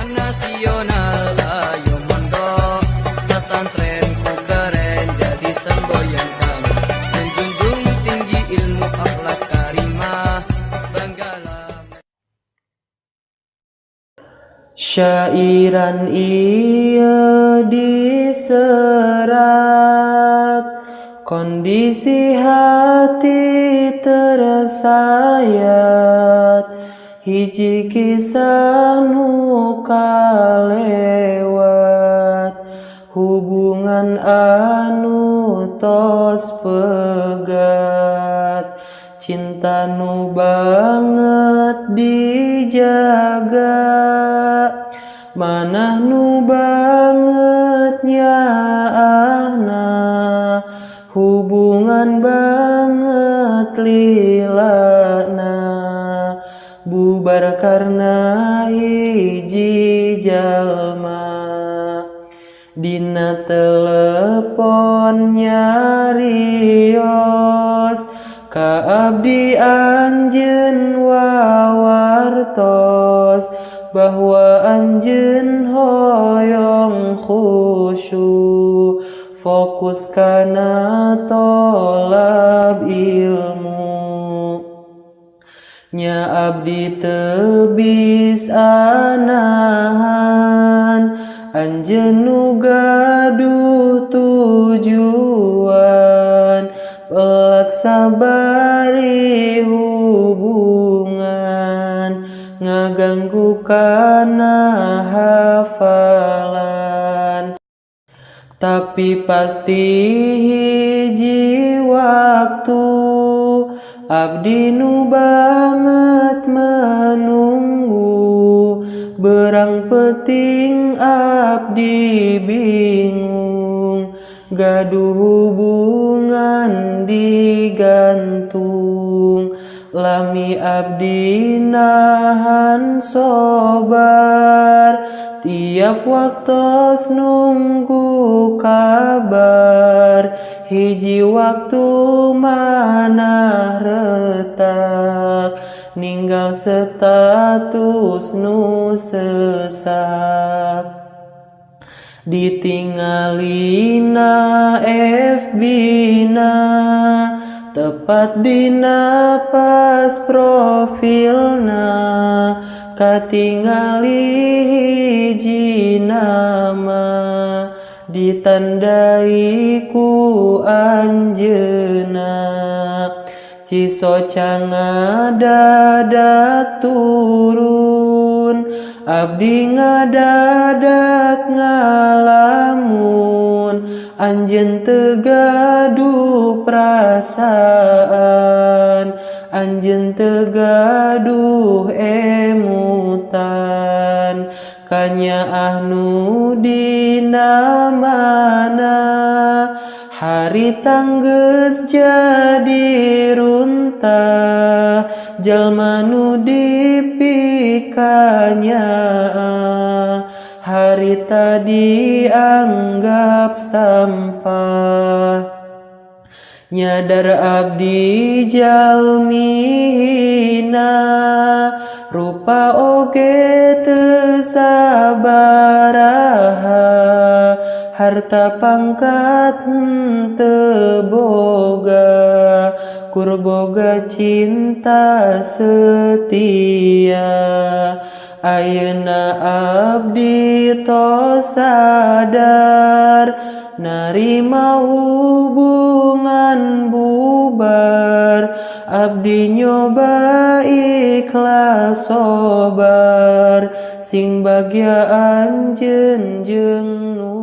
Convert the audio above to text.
Nasional ayo mondok pesantrenku keren jadi semboyan kami menjunjung tinggi ilmu akhlak karimah banggalah. Syairan ieu diserat, kondisi hati tersayat. Hiji kisah nu kalewat, hubungan anu tos pegat, cinta nu banget dijaga, manah nu banget nyaahna, hubungan banget lilana, bubar karena hiji jalma. Dina telepon nyarios ka abdi anjeun wawartos bahwa anjeun hoyong khusyuk fokus kana tolab ilmu. Nya abdi teu bisa nahan anjeun nu gaduh tujuan pelak sabari hubungan ngaganggu kana hafalan. Tapi pasti hiji waktu abdi nu banget menunggu, berang peting abdi bingung, gaduh hubungan digantung. Lami abdi nahan sobar, tiap waktos nunggu kabar. Hiji waktu manah retak, ninggal status nu sesak. Ditingalina FB-na, tepat dina pas profilna, katingali hiji nama, ditandai ku anjeunna. Cisoca ngadadak turun, abdi ngadadak ngalamun, anjeun teu gaduh perasaan, anjeun teu gaduh emutan. Kanyaah nu dina mana, hari tanggeus jadi runtah, jalma nu dipikanyaah, hari tadi anggap sampah. Nyadar abdi jalmi hina, rupa oge teu sabaraha, harta pangkat teu boga, kur boga cinta setia. Ayeuna abdi tos sadar, narima hubungan bubar, abdi nyoba ikhlas sobar, sing bagya anjeun jeung nu